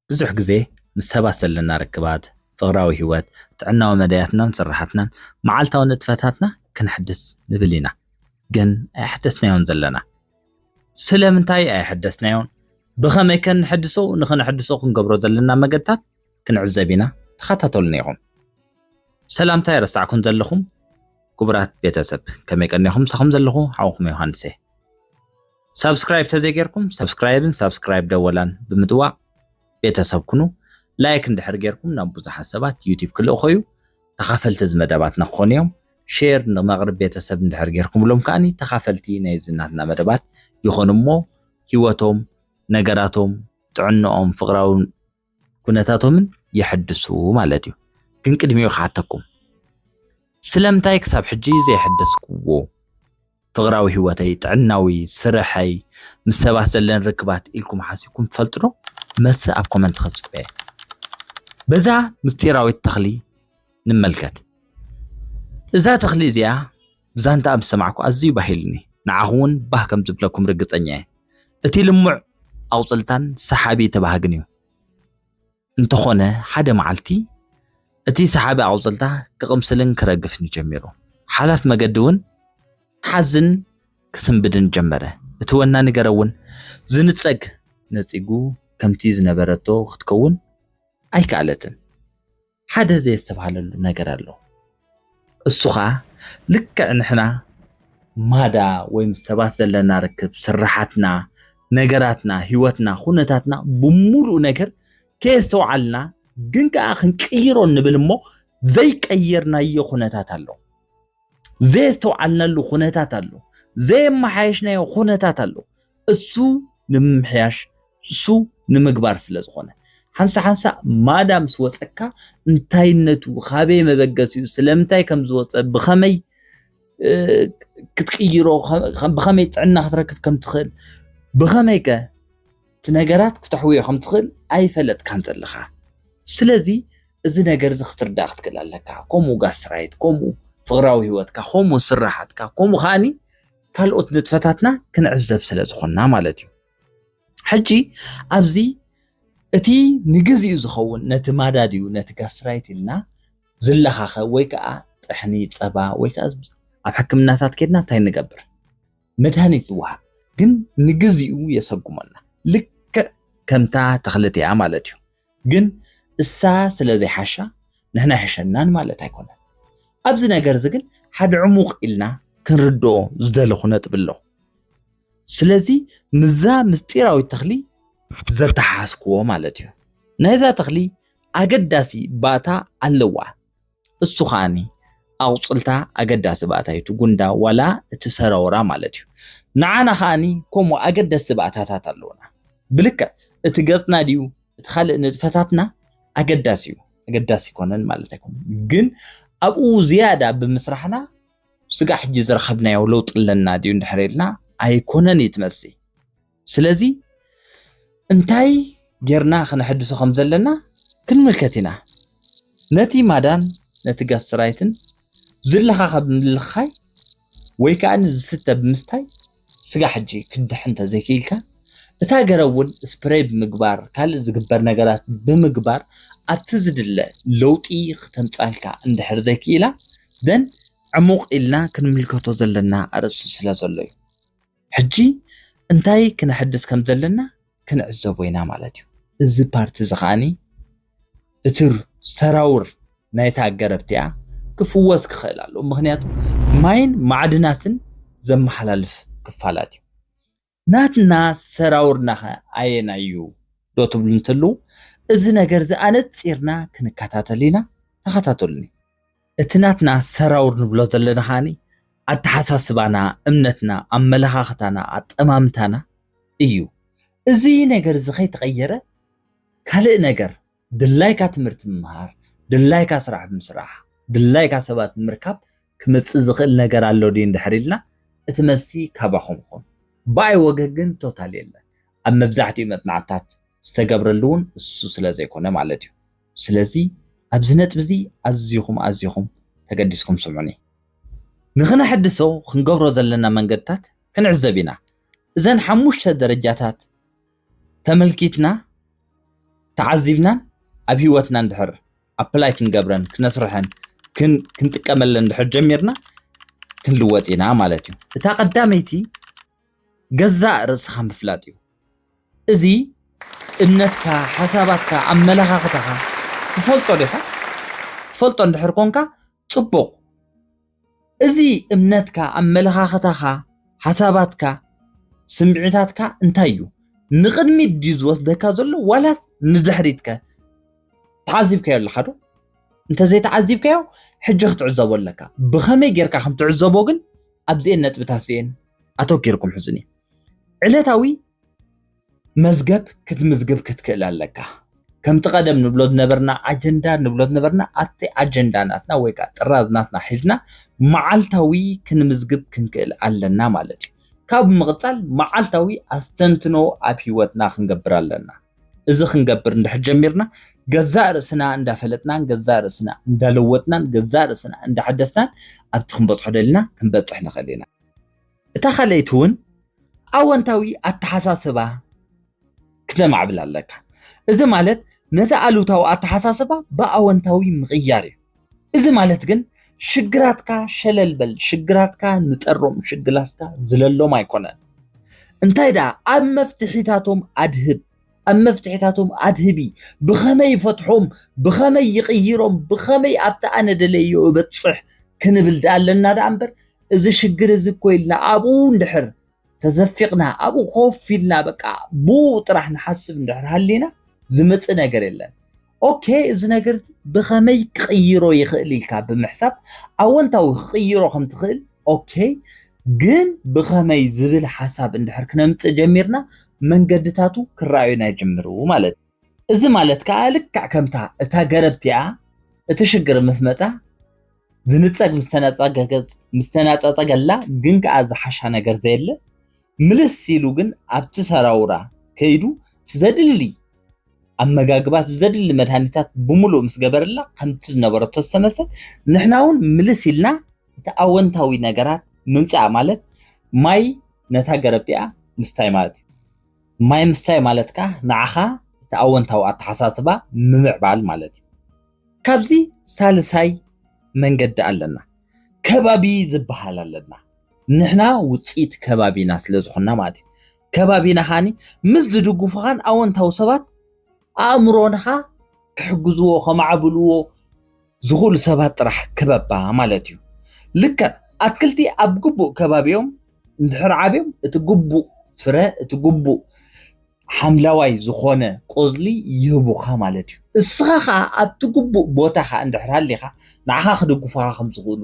ብዙሕ ግዜ ምስ ሰባት ዘለና ርክባት፣ ፍቕራዊ ህይወት፣ ጥዕናዊ መዳያትናን ስራሓትናን መዓልታዊ ንጥፈታትና ክንሕድስ ንብል ኢና። ግን ኣየሕደስናዮን ዘለና። ስለምንታይ ኣየሕደስናዮን? ብኸመይ ከ ንሕድሶ? ንኽንሕድሶ ክንገብሮ ዘለና መገድታት ክንዕዘብ ኢና። ተኸታተሉና ኢኹም። ሰላምታ የረሳዕኩም ዘለኹም ክቡራት ቤተሰብ፣ ከመይ ቀኒኹም? ምሳኹም ዘለኹ ሓውኹም ዮሃንስ እየ። ሳብስክራይብ ተዘይጌርኩም ሳብስክራይብን ሳብስክራይብ ደወላን ብምጥዋቕ ቤተሰብ ኩኑ። ላይክ እንድሕር ጌርኩም ናብ ብዙሓት ሰባት ዩቲብ ክልእኾ እዩ። ተኻፈልቲ እዚ መደባትና ክኾኑ እዮም። ሼር ንመቕርብ ቤተሰብ እንድሕር ጌርኩምሎም ከኣኒ ተኻፈልቲ ናይ እዚ ናትና መደባት ይኾኑ እሞ ህይወቶም፣ ነገራቶም፣ ጥዕንኦም፣ ፍቕራዊ ኩነታቶምን የሐድሱ ማለት እዩ። ግን ቅድሚኡ ክሓተኩም፣ ስለምንታይ ክሳብ ሕጂ ዘየሐደስክዎ? ፍቕራዊ ህይወተይ፣ ጥዕናዊ፣ ስርሐይ፣ ምስ ሰባት ዘለኒ ርክባት ኢልኩም ሓሲብኩም ትፈልጡ ዶ? መልሲ ኣብ ኮመንት ክጽበ እየ። በዛ ምስጢራዊት ተኽሊ ንመልከት። እዛ ተኽሊ እዚኣ ብዛንታ ምስ ሰማዕኩ ኣዝዩ ባህ ኢሉኒ። ንዓኹም እውን ባህ ከም ዝብለኩም ርግጸኛ እየ። እቲ ልሙዕ ኣቑጽልታን ሰሓቢ ተባሃግን እዩ። እንተኾነ ሓደ መዓልቲ እቲ ሰሓቢ ኣቑጽልታ ክቕምስልን ክረግፍን ጀሚሩ። ሓላፍ መገዲ እውን ክሓዝን ክስንብድን ጀመረ። እቲ ወናኒ ገረብ እውን ዝንጸግ ነጺጉ ከምቲ ዝነበረቶ ክትከውን ኣይከኣለትን። ሓደ ዘየስተብሃለሉ ነገር ኣሎ። እሱ ኸኣ ልክዕ ንሕና ማዳ ወይ ምስ ሰባት ዘለና ርክብ፣ ስራሓትና፣ ነገራትና፣ ህይወትና፣ ኩነታትና ብምሉኡ ነገር ከየስተውዓልና ግን ከኣ ክንቅይሮ ንብል እሞ ዘይቀየርናዮ ኩነታት ኣሎ። ዘየስተውዓልናሉ ኩነታት ኣሎ። ዘየመሓየሽናዮ ኩነታት ኣሎ። እሱ ንምምሕያሽ፣ እሱ ንምግባር ስለ ዝኾነ። ሓንሳ ሓንሳ ማዳ ምስ ወጸካ እንታይነቱ፣ ካበይ መበገሲኡ፣ ስለምንታይ ከም ዝወጸ፣ ብኸመይ፣ እ፣ ክትቅይሮ፣ ከም፣ ከም፣ ብኸመይ ጥዕና ክትረክብ ከም ትኽእል፣ ብኸመይ ከ እቲ ነገራት ክተሕውዮ ከም ትኽእል ኣይፈለጥካን ዘለኻ። ስለዚ እዚ ነገር እዚ ክትርዳእ ክትክእል ኣለካ። ከምኡ ጋስትራይት፣ ከምኡ ፍቕራዊ ህይወትካ፣ ከምኡ ስራሓትካ፣ ከምኡ ከኣኒ ካልኦት ንጥፈታትና ክንዕዘብ ስለ ዝኾንና ማለት እዩ። ሕጂ ኣብዚ እቲ ንግዚኡ ዝኸውን ነቲ ማዳ ድዩ ነቲ ጋስትራይት ኢልና ዝለኻኸ ወይ ከዓ ጥሕኒ፣ ጸባ ወይ ከዓ ኣብ ሕክምናታት ኬድና እንታይ ንገብር? መድሃኒት ንወሃብ። ግን ንግዚኡ የሰጉመና። ልክዕ ከምታ ተኽሊ እቲኣ ማለት እዩ። ግን እሳ ስለ ዘይሓሻ ንሕና ኣይሕሸናን ማለት ኣይኮነን። ኣብዚ ነገር እዚ ግን ሓደ ዕሙቕ ኢልና ክንርድኦ ዝደለኹ ነጥቢ ኣሎ። ስለዚ ምስዛ ምስጢራዊት ተኽሊ ዘተሓሓዝክዎ ማለት እዩ። ናይዛ ተኽሊ ኣገዳሲ ባእታ ኣለዋ። እሱ ከኣኒ ኣቑጽልታ ኣገዳሲ ባእታ እዩ። እቲ ጉንዳ ዋላ እቲ ሰራውራ ማለት እዩ። ንዓና ከኣኒ ከምኡ ኣገደስቲ ባእታታት ኣለዉና። ብልክዕ እቲ ገጽና ድዩ እቲ ካልእ ንጥፈታትና ኣገዳሲ እዩ። ኣገዳሲ ኣይኮነን ማለት ኣይኮነን። ግን ኣብኡ ዝያዳ ብምስራሕና ስጋዕ ሕጂ ዝረኸብናዮ ለውጢ ኣለና ድዩ እንድሕር ኢልና ኣይኮነን እዩ ትመስል። ስለዚ እንታይ ጌርና ክነሐድሶ ከም ዘለና ክንምልከት ኢና። ነቲ ማዳን ነቲ ጋስትራይትን ዝለኻኸብ ምልኻይ ወይ ከኣ ዝስተ ብምስታይ ስጋዕ ሕጂ ክትድሕን እንተዘይክኢልካ፣ እታ ገረብ እውን ስፕሬይ ብምግባር፣ ካልእ ዝግበር ነገራት ብምግባር ኣብቲ ዝድለ ለውጢ ክተምጻልካ እንድሕር ዘይክኢላ፣ ደን ዕሙቕ ኢልና ክንምልከቶ ዘለና ኣርእስቲ ስለ ዘሎ እዩ። ሕጂ እንታይ ክነሐድስ ከም ዘለና ክንዕዘቦ ኢና ማለት እዩ። እዚ ፓርቲ እዚ ከኣኒ እቲ ሰራውር ናይታ ገረብ እቲኣ ክፍወስ ክኽእል ኣለዎ። ምኽንያቱ ማይን ማዕድናትን ዘመሓላልፍ ክፋላት እዩ። ናትና ሰራውርና ኸ ኣየናይ እዩ ዶ ትብሉ እንተለዉ፣ እዚ ነገር እዚ ኣነጺርና ክንከታተል ኢና። ተኸታተሉኒ። እቲ ናትና ሰራውር ንብሎ ዘለና ኸኣኒ ኣተሓሳስባና፣ እምነትና፣ ኣመለኻኽታና፣ ኣጠማምታና እዩ። እዚ ነገር እዚ ከይተቐየረ ካልእ ነገር ድላይካ ትምህርቲ ምምሃር፣ ድላይካ ስራሕ ምስራሕ፣ ድላይካ ሰባት ምርካብ ክመጽእ ዝኽእል ነገር ኣሎ ድዩ እንድሕር ኢልና፣ እቲ መልሲ ካባኹም ይኹን። ብኣይ ወገን ግን ቶታል የለን። ኣብ መብዛሕትኡ መጽናዕትታት ዝተገብረሉ እውን እሱ ስለ ዘይኮነ ማለት እዩ። ስለዚ ኣብዚ ነጥቢ እዚ ኣዚኹም ኣዚኹም ተገዲስኩም ስምዑኒ። ንኽነሐድሶ ክንገብሮ ዘለና መንገድታት ክንዕዘብ ኢና። እዘን ሓሙሽተ ደረጃታት ተመልኪትና ተዓዚብናን ኣብ ህይወትና እንድሕር ኣፕላይ ክንገብረን ክነስርሐን ክን- ክንጥቀመለን እንድሕር ጀሚርና ክንልወጥ ኢና ማለት እዩ። እታ ቀዳመይቲ ገዛእ ርእስኻ ምፍላጥ እዩ። እዚ እምነትካ፣ ሓሳባትካ፣ ኣመለኻኽታኻ ትፈልጦ ዲኻ? ትፈልጦ እንድሕር ኮንካ ጽቡቕ። እዚ እምነትካ፣ ኣመለኻኽታኻ፣ ሓሳባትካ፣ ስምዒታትካ እንታይ እዩ? ንቕድሚት ድዩ ዝወስደካ ዘሎ ዋላስ ንድሕሪትከ? ተዓዚብካዮ ኣለኻ ዶ? እንተዘይተዓዚብካዮ ሕጂ ክትዕዘቦ ኣለካ። ብኸመይ ጌርካ ከም ትዕዘቦ ግን ኣብዚኤን ነጥብታት እዚኤን ኣተኪርኩም ሕዝኒ። ዕለታዊ መዝገብ ክትምዝግብ ክትክእል ኣለካ። ከምቲ ቀደም ንብሎ ዝነበርና ኣጀንዳ ንብሎ ዝነበርና ኣብቲ ኣጀንዳ ናትና ወይ ከዓ ጥራዝ ናትና ሒዝና መዓልታዊ ክንምዝግብ ክንክእል ኣለና ማለት እዩ። ካብ ምቕፃል መዓልታዊ ኣስተንትኖ ኣብ ህይወትና ክንገብር ኣለና። እዚ ክንገብር እንድሕር ጀሚርና ገዛእ ርእስና እንዳፈለጥናን ገዛእ ርእስና እንዳለወጥናን ገዛእ ርእስና እንዳሐደስናን ኣብቲ ክንበፅሖ ደልና ክንበፅሕ ንኽእል ኢና። እታ ካልኣይቲ እውን ኣወንታዊ ኣተሓሳስባ ክተማዕብል ኣለካ። እዚ ማለት ነቲ ኣሉታዊ ኣተሓሳስባ ብኣወንታዊ ምቕያር እዩ። እዚ ማለት ግን ሽግራትካ ሸለል በል፣ ሽግራትካ ንጠሮም፣ ሽግራትካ ዝለሎም ኣይኮነን። እንታይ ደኣ ኣብ መፍትሒታቶም ኣድህብ፣ ኣብ መፍትሒታቶም ኣድህቢ፣ ብኸመይ ይፈትሖም፣ ብኸመይ ይቕይሮም፣ ብኸመይ ኣብቲ ኣነ ደለዮ እበጽሕ ክንብል ደኣ ኣለና ደኣ እምበር እዚ ሽግር እዚ እኮ ኢልና ኣብኡ እንድሕር ተዘፊቕና ኣብኡ ኮፍ ኢልና በቃ ብኡ ጥራሕ ንሓስብ እንድሕር ሃሊና ዝመጽእ ነገር የለን። ኦኬ፣ እዚ ነገር እዚ ብኸመይ ክቕይሮ ይኽእል ኢልካ ብምሕሳብ ኣወንታዊ ክቕይሮ ከም ትኽእል ኦኬ፣ ግን ብኸመይ ዝብል ሓሳብ እንድሕር ክነምጽእ ጀሚርና መንገድታቱ ክረኣዩና ይጅምሩ ማለት እዩ። እዚ ማለት ከኣ ልክዕ ከምታ እታ ገረብ እቲኣ እቲ ሽግር ምስ መጻ ዝንጸግ ምስ ተነጸገገ- ምስ ተነጸጸገላ ግን ከኣ ዝሓሻ ነገር ዘየለ ምልስ ኢሉ ግን ኣብቲ ሰራውራ ከይዱ እቲ ዘድሊ ኣመጋግባ እቲ ዘድሊ መድሃኒታት ብምሉእ ምስ ገበረላ ከምቲ ዝነበረቶ ዝተመልሰት ንሕና እውን ምልስ ኢልና እቲ ኣወንታዊ ነገራት ምምጻእ ማለት ማይ ነታ ገረብ እቲኣ ምስታይ ማለት እዩ። ማይ ምስታይ ማለት ከኣ ንዓኻ እቲ ኣወንታዊ ኣተሓሳስባ ምምዕባል ማለት እዩ። ካብዚ ሳልሳይ መንገዲ ኣለና። ከባቢ ዝበሃል ኣለና። ንሕና ውጽኢት ከባቢና ስለ ዝኾንና ማለት እዩ። ከባቢና ኻኒ ምስ ዝድግፉኻን ኣወንታዊ ሰባት ኣእምሮንኻ ክሕግዝዎ ከማዕብልዎ ዝኽእሉ ሰባት ጥራሕ ክበባ ማለት እዩ። ልክዕ ኣትክልቲ ኣብ ግቡእ ከባቢኦም እንድሕር ዓብዮም እቲ ግቡእ ፍረ እቲ ግቡእ ሓምላዋይ ዝኾነ ቆዝሊ ይህቡኻ ማለት እዩ። እስኻ ኸዓ ኣብቲ ግቡእ ቦታኻ እንድሕር ሃሊኻ ንዓኻ ክድግፉኻ ከም ዝኽእሉ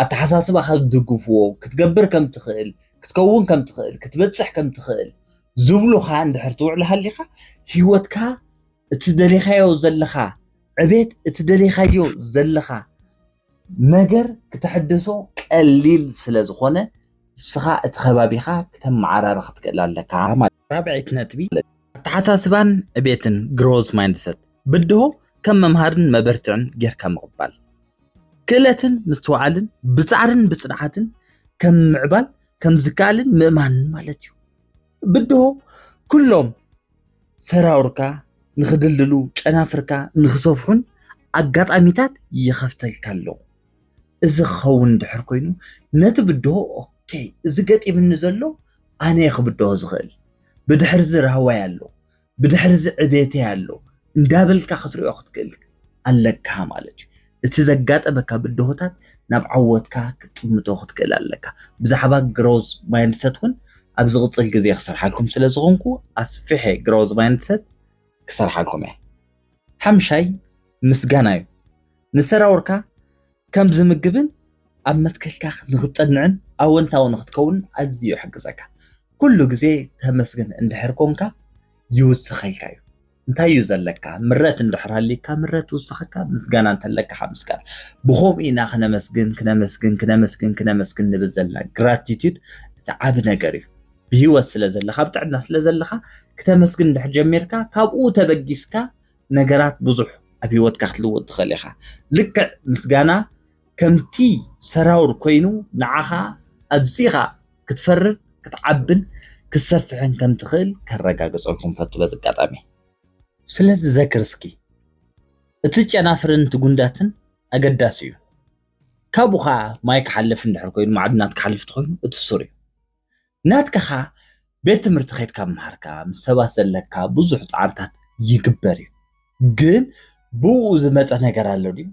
ኣተሓሳስባኻ ዝድግፍዎ ክትገብር ከም ትኽእል ክትከውን ከም ትኽእል ክትበጽሕ ከም ትኽእል ዝብሉኻ እንድሕር ትውዕል ሃሊኻ ህይወትካ እቲ ደሊኻዮ ዘለኻ ዕቤት እቲ ደሊኻዮ ዘለኻ ነገር ክተሕድሶ ቀሊል ስለ ዝኾነ እስኻ እቲ ከባቢኻ ክተመዓራሪ ክትክእል ኣለካ ማለት እዩ። ራብዐይቲ ነጥቢ ኣተሓሳስባን ዕቤትን ግሮዝ ማይንድሰት ብድሆ ከም መምሃርን መበርትዕን ጌርካ ምቕባል ክእለትን ምስትውዓልን ብጻዕርን ብጽንዓትን ከም ምዕባል ከም ዝከኣልን ምእማንን ማለት እዩ። ብድሆ ኩሎም ሰራውርካ ንኽድልድሉ ጨናፍርካ ንኽሰፍሑን ኣጋጣሚታት ይኸፍተልካ ኣሎ። እዚ ክኸውን እንድሕር ኮይኑ ነቲ ብድሆ ኦኬ እዚ ገጢምኒ ዘሎ ኣነ እየ ክብድሆ ዝኽእል። ብድሕሪ እዚ ራህዋይ ኣሎ። ብድሕሪ እዚ ዕቤተይ ኣሎ እንዳበልካ ክትሪኦ ክትክእል ኣለካ ማለት እዩ። እቲ ዘጋጠመካ ብድሆታት ናብ ዓወትካ ክትጥምቶ ክትክእል ኣለካ። ብዛዕባ ግሮዝ ማይንድሰት እውን ኣብ ዝቕፅል ግዜ ክሰርሓልኩም ስለ ዝኾንኩ ኣስፊሐ ግሮዝ ማይንድሰት ክሰርሓልኩም እየ። ሓምሻይ ምስጋና እዩ። ንሰራውርካ ከም ዝምግብን ኣብ መትከልካ ንኽትጸንዕን ኣወንታዊ ንኽትከውን ኣዝዩ ይሕግዘካ። ኩሉ ግዜ ተመስግን እንድሕር ኮንካ ይውስኸልካ እዩ። እንታይ እዩ ዘለካ? ምረት እንድሕር ሃልዩካ ምረት ይውስኸካ፣ ምስጋና እንተለካ ከዓ ምስጋና። ብኸምኡ ኢና ክነመስግን ክነመስግን ክነመስግን ክነመስግን ንብል ዘለና። ግራቲቲዩድ እቲ ዓቢ ነገር እዩ። ብህይወት ስለ ዘለኻ ብጥዕና ስለ ዘለኻ ክተመስግን እንድሕር ጀሚርካ ካብኡ ተበጊስካ ነገራት ብዙሕ ኣብ ህይወትካ ክትልውጥ ትኽእል ኢኻ። ልክዕ ምስጋና ከምቲ ሰራውር ኮይኑ ንዓኻ ኣዚኻ ክትፈርር ክትዓብን ክትሰፍሕን ከም ትኽእል ከረጋግጸልኩም ፈቱ በዚ ኣጋጣሚ። ስለዚ ዘክር እስኪ፣ እቲ ጨናፍርን እቲ ጉንዳትን ኣገዳሲ እዩ። ካብኡ ኸዓ ማይ ክሓልፍ እንድሕር ኮይኑ፣ ማዕድናት ክሓልፍ ተኾይኑ እቲ ሱር እዩ። ናትካ ኸዓ ቤት ትምህርቲ ኸይድካ ምምሃርካ፣ ምስ ሰባት ዘለካ ብዙሕ ፃዕርታት ይግበር እዩ። ግን ብኡ ዝመፀ ነገር ኣሎ ድዩ?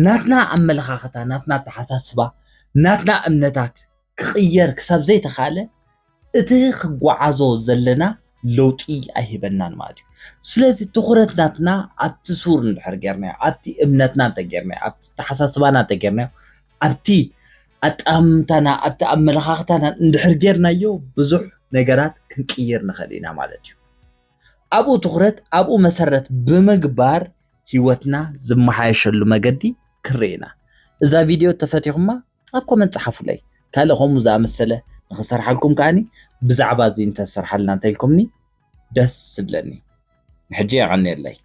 ናትና ኣመለኻኽታ፣ ናትና ኣተሓሳስባ፣ ናትና እምነታት ክቕየር ክሳብ ዘይተኻለ፣ እቲ ክጓዓዞ ዘለና ለውጢ ኣይህበናን ማለት እዩ። ስለዚ ትኹረት ናትና ኣብቲ ሱር እንድሕር ጌርናዮ፣ ኣብቲ እምነትና እንተጌርናዮ፣ ኣብቲ ኣተሓሳስባና እንተጌርናዮ፣ ኣብቲ ኣጠማምታና፣ ኣብቲ ኣመለኻኽታና እንድሕር ጌርናዮ፣ ብዙሕ ነገራት ክንቅይር ንኽእል ኢና ማለት እዩ። ኣብኡ ትኹረት፣ ኣብኡ መሰረት ብምግባር ህይወትና ዝመሓየሸሉ መገዲ ክርኢና። እዛ ቪድዮ ተፈቲኹማ ኣብ ኮመንት ጸሓፉለይ። ካልእ ከምኡ ዝኣመሰለ ንኽሰርሓልኩም ከኣኒ ብዛዕባ እዚ እንተሰርሓልና እንተኢልኩምኒ ደስ ዝብለኒ። ንሕጂ የቐንየለይ።